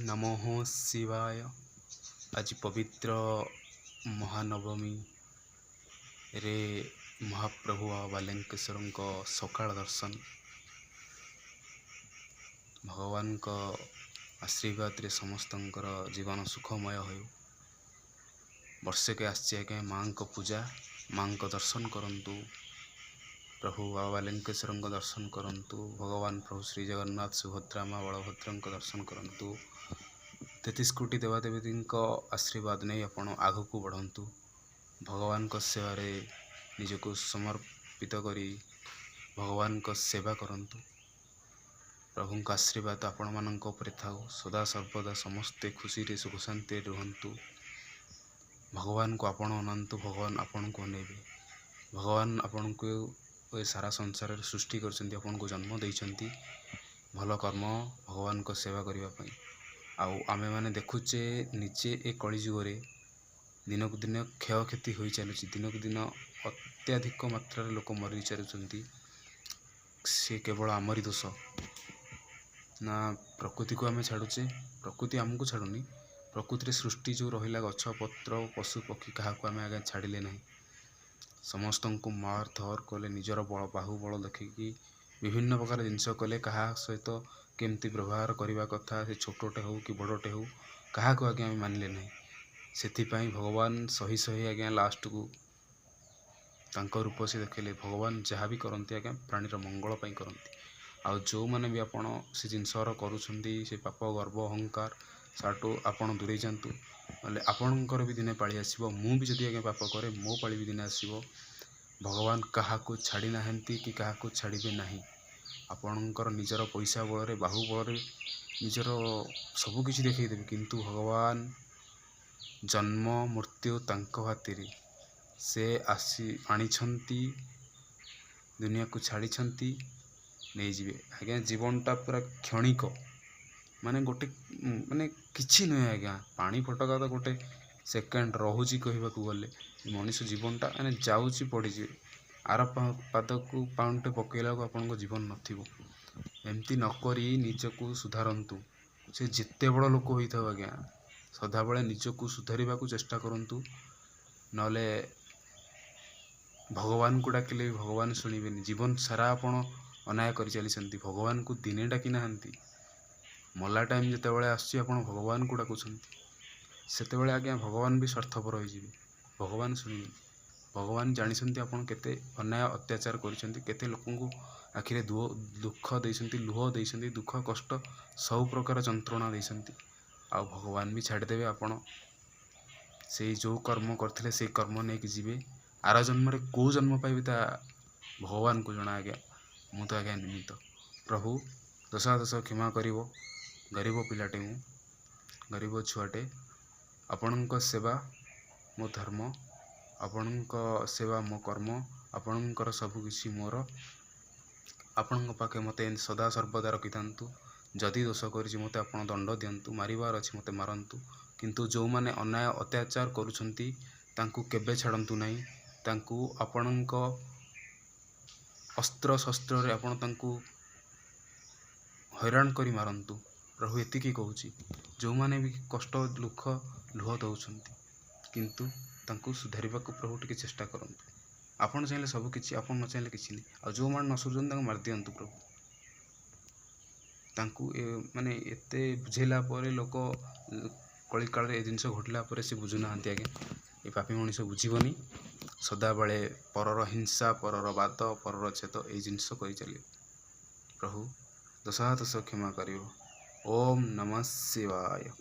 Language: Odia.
ନମଃ ଶିବାୟ। ଆଜି ପବିତ୍ର ମହାନବମୀରେ ମହାପ୍ରଭୁ ବାବା ବାଲୁଙ୍କେଶ୍ୱରଙ୍କ ସକାଳ ଦର୍ଶନ। ଭଗବାନଙ୍କ ଆଶୀର୍ବାଦରେ ସମସ୍ତଙ୍କର ଜୀବନ ସୁଖମୟ ହେଉ। ବର୍ଷକେ ଆସିଛି ଆଜ୍ଞା ମାଆଙ୍କ ପୂଜା। ମାଆଙ୍କ ଦର୍ଶନ କରନ୍ତୁ, ପ୍ରଭୁ ବାବା ବାଲୁଙ୍କେଶ୍ୱରଙ୍କ ଦର୍ଶନ କରନ୍ତୁ, ଭଗବାନ ପ୍ରଭୁ ଶ୍ରୀ ଜଗନ୍ନାଥ, ସୁଭଦ୍ରା ମା, ବଳଭଦ୍ରଙ୍କ ଦର୍ଶନ କରନ୍ତୁ। 33 କୋଟି ଦେବାଦେବୀଙ୍କ ଆଶୀର୍ବାଦ ନେଇ ଆପଣ ଆଗକୁ ବଢ଼ନ୍ତୁ। ଭଗବାନଙ୍କ ସେବାରେ ନିଜକୁ ସମର୍ପିତ କରି ଭଗବାନଙ୍କ ସେବା କରନ୍ତୁ। ପ୍ରଭୁଙ୍କ ଆଶୀର୍ବାଦ ଆପଣମାନଙ୍କ ଉପରେ ଥାଉ ସଦା ସର୍ବଦା। ସମସ୍ତେ ଖୁସିରେ, ସୁଖ ଶାନ୍ତିରେ ରୁହନ୍ତୁ। ଭଗବାନଙ୍କୁ ଆପଣ ଅନାନ୍ତୁ, ଭଗବାନ ଆପଣଙ୍କୁ ଅନେଇବେ। ଭଗବାନ ଆପଣଙ୍କୁ ଏ ସାରା ସଂସାରରେ ସୃଷ୍ଟି କରିଛନ୍ତି, ଆପଣଙ୍କୁ ଜନ୍ମ ଦେଇଛନ୍ତି ଭଲ କର୍ମ, ଭଗବାନଙ୍କ ସେବା କରିବା ପାଇଁ। ଆଉ ଆମେମାନେ ଦେଖୁଛେ ନିଜେ, ଏ କଳିଯୁଗରେ ଦିନକୁ ଦିନ କ୍ଷୟକ୍ଷତି ହୋଇ ଚାଲୁଛି। ଦିନକୁ ଦିନ ଅତ୍ୟଧିକ ମାତ୍ରାରେ ଲୋକ ମରି ଚାଲୁଛନ୍ତି। ସେ କେବଳ ଆମରି ଦୋଷ ନା ପ୍ରକୃତିକୁ ଆମେ ଛାଡ଼ୁଛେ? ପ୍ରକୃତି ଆମକୁ ଛାଡ଼ୁନି। ପ୍ରକୃତିରେ ସୃଷ୍ଟି ଯେଉଁ ରହିଲା, ଗଛ ପତ୍ର, ପଶୁ ପକ୍ଷୀ, କାହାକୁ ଆମେ ଆଜ୍ଞା ଛାଡ଼ିଲେ ନାହିଁ। ସମସ୍ତଙ୍କୁ ମାର ଧର କଲେ, ନିଜର ବଳ, ବାହୁବଳ ଦେଖିକି ବିଭିନ୍ନ ପ୍ରକାର ଜିନିଷ କଲେ। କାହା ସହିତ କେମିତି ବ୍ୟବହାର କରିବା କଥା, ସେ ଛୋଟଟେ ହେଉ କି ବଡ଼ଟେ ହେଉ, କାହାକୁ ଆଜ୍ଞା ଆମେ ମାନିଲେ ନାହିଁ। ସେଥିପାଇଁ ଭଗବାନ ସହି ସହି ଆଜ୍ଞା ଲାଷ୍ଟକୁ ତାଙ୍କ ରୂପ ସେ ଦେଖେଇଲେ। ଭଗବାନ ଯାହା ବି କରନ୍ତି ଆଜ୍ଞା, ପ୍ରାଣୀର ମଙ୍ଗଳ ପାଇଁ କରନ୍ତି। ଆଉ ଯେଉଁମାନେ ବି ଆପଣ ସେ ଜିନିଷର କରୁଛନ୍ତି, ସେ ପାପ, ଗର୍ବ, ଅହଙ୍କାର, ତାଠୁ ଆପଣ ଦୂରେଇ ଯାଆନ୍ତୁ, ନହେଲେ ଆପଣଙ୍କର ବି ଦିନେ ପାଳି ଆସିବ। ମୁଁ ବି ଯଦି ଆଜ୍ଞା ପାପ କରେ, ମୋ ପାଳି ବି ଦିନେ ଆସିବ। ଭଗବାନ କାହାକୁ ଛାଡ଼ି ନାହାନ୍ତି କି କାହାକୁ ଛାଡ଼ିବେ ନାହିଁ। ଆପଣଙ୍କର ନିଜର ପଇସା ବଳରେ, ବାହୁ ବଳରେ ନିଜର ସବୁକିଛି ଦେଖେଇଦେବେ, କିନ୍ତୁ ଭଗବାନ, ଜନ୍ମ ମୃତ୍ୟୁ ତାଙ୍କ ହାତରେ। ସେ ଆସି ଆଣିଛନ୍ତି ଦୁନିଆକୁ, ଛାଡ଼ିଛନ୍ତି, ନେଇଯିବେ ଆଜ୍ଞା। ଜୀବନଟା ପୁରା କ୍ଷଣିକ, ମାନେ ଗୋଟେ ମାନେ କିଛି ନୁହେଁ ଆଜ୍ଞା। ପାଣି ଫୋଟକା ତ ଗୋଟେ ସେକେଣ୍ଡ ରହୁଛି କହିବାକୁ ଗଲେ। ମଣିଷ ଜୀବନଟା ମାନେ ଯାଉଛି, ପଡ଼ିଯିବେ, ଆର ପାଦକୁ ପାଉଣ୍ଡଟେ ପକେଇଲା ବେଳକୁ ଆପଣଙ୍କ ଜୀବନ ନଥିବ। ଏମିତି ନକରି ନିଜକୁ ସୁଧାରନ୍ତୁ। ସେ ଯେତେ ବଡ଼ ଲୋକ ହୋଇଥାଉ ଆଜ୍ଞା, ସଦାବେଳେ ନିଜକୁ ସୁଧାରିବାକୁ ଚେଷ୍ଟା କରନ୍ତୁ। ନହେଲେ ଭଗବାନଙ୍କୁ ଡାକିଲେ ବି ଭଗବାନ ଶୁଣିବେନି। ଜୀବନ ସାରା ଆପଣ ଅନ୍ୟାୟ କରି ଚାଲିଛନ୍ତି, ଭଗବାନଙ୍କୁ ଦିନେ ଡାକି ନାହାନ୍ତି। ମଲା ଟାଇମ୍ ଯେତେବେଳେ ଆସୁଛି, ଆପଣ ଭଗବାନଙ୍କୁ ଡାକୁଛନ୍ତି। ସେତେବେଳେ ଆଜ୍ଞା ଭଗବାନ ବି ସ୍ୱାର୍ଥପର ହେଇଯିବେ, ଭଗବାନ ଶୁଣିବେନି। ଭଗବାନ ଜାଣିଛନ୍ତି ଆପଣ କେତେ ଅନ୍ୟାୟ ଅତ୍ୟାଚାର କରିଛନ୍ତି, କେତେ ଲୋକଙ୍କୁ ଆଖିରେ ଦୁଃଖ ଦେଇଛନ୍ତି, ଲୁହ ଦେଇଛନ୍ତି, ଦୁଃଖ କଷ୍ଟ ସବୁ ପ୍ରକାର ଯନ୍ତ୍ରଣା ଦେଇଛନ୍ତି। ଆଉ ଭଗବାନ ବି ଛାଡ଼ିଦେବେ। ଆପଣ ସେଇ ଯେଉଁ କର୍ମ କରିଥିଲେ, ସେଇ କର୍ମ ନେଇକି ଯିବେ। ଆର ଜନ୍ମରେ କେଉଁ ଜନ୍ମ ପାଇବେ, ତା ଭଗବାନଙ୍କୁ ଜଣା ଆଜ୍ଞା। ମୁଁ ତ ଆଜ୍ଞା ନିମିତ୍ତ। ପ୍ରଭୁ, ଦୋଷାଦୋଷ କ୍ଷମା କରିବ। ଗରିବ ପିଲାଟେ ମୁଁ, ଗରିବ ଛୁଆଟେ। ଆପଣଙ୍କ ସେବା ମୋ ଧର୍ମ, ଆପଣଙ୍କ ସେବା ମୋ କର୍ମ, ଆପଣଙ୍କର ସବୁକିଛି ମୋର। ଆପଣଙ୍କ ପାଖେ ମୋତେ ସଦା ସର୍ବଦା ରଖିଥାନ୍ତୁ। ଯଦି ଦୋଷ କରିଛି, ମୋତେ ଆପଣ ଦଣ୍ଡ ଦିଅନ୍ତୁ। ମାରିବାର ଅଛି, ମୋତେ ମାରନ୍ତୁ। କିନ୍ତୁ ଯେଉଁମାନେ ଅନ୍ୟାୟ ଅତ୍ୟାଚାର କରୁଛନ୍ତି, ତାଙ୍କୁ କେବେ ଛାଡ଼ନ୍ତୁ ନାହିଁ। ତାଙ୍କୁ ଆପଣଙ୍କ ଅସ୍ତ୍ର ଶସ୍ତ୍ରରେ ଆପଣ ତାଙ୍କୁ ହଇରାଣ କରି ମାରନ୍ତୁ। ପ୍ରଭୁ, ଏତିକି କହୁଛି। ଯେଉଁମାନେ ବି କଷ୍ଟ, ଦୁଃଖ, ଲୁହ ଦେଉଛନ୍ତି, କିନ୍ତୁ ତାଙ୍କୁ ସୁଧାରିବାକୁ ପ୍ରଭୁ ଟିକେ ଚେଷ୍ଟା କରନ୍ତୁ। ଆପଣ ଚାହିଁଲେ ସବୁ କିଛି, ଆପଣ ନ ଚାହିଁଲେ କିଛି ନାହିଁ। ଆଉ ଯେଉଁମାନେ ନ ସୁଧରୁଛନ୍ତି, ତାଙ୍କୁ ମାରିଦିଅନ୍ତୁ ପ୍ରଭୁ। ତାଙ୍କୁ ମାନେ ଏତେ ବୁଝେଇଲା ପରେ, ଲୋକ କଳିକାଳରେ ଏ ଜିନିଷ ଘଟିଲା ପରେ ସେ ବୁଝୁନାହାନ୍ତି ଆଜ୍ଞା। ଏ ପାପୀ ମଣିଷ ବୁଝିବନି। ସଦାବେଳେ ପରର ହିଂସା, ପରର ବାଦ, ପରର ଛେଦ, ଏଇ ଜିନିଷ କରି ଚାଲିବ। ପ୍ରଭୁ, ଦୋଷାଦୋଷ କ୍ଷମା କରିବ। ଓମ୍ ନମଃ ଶିବାୟ।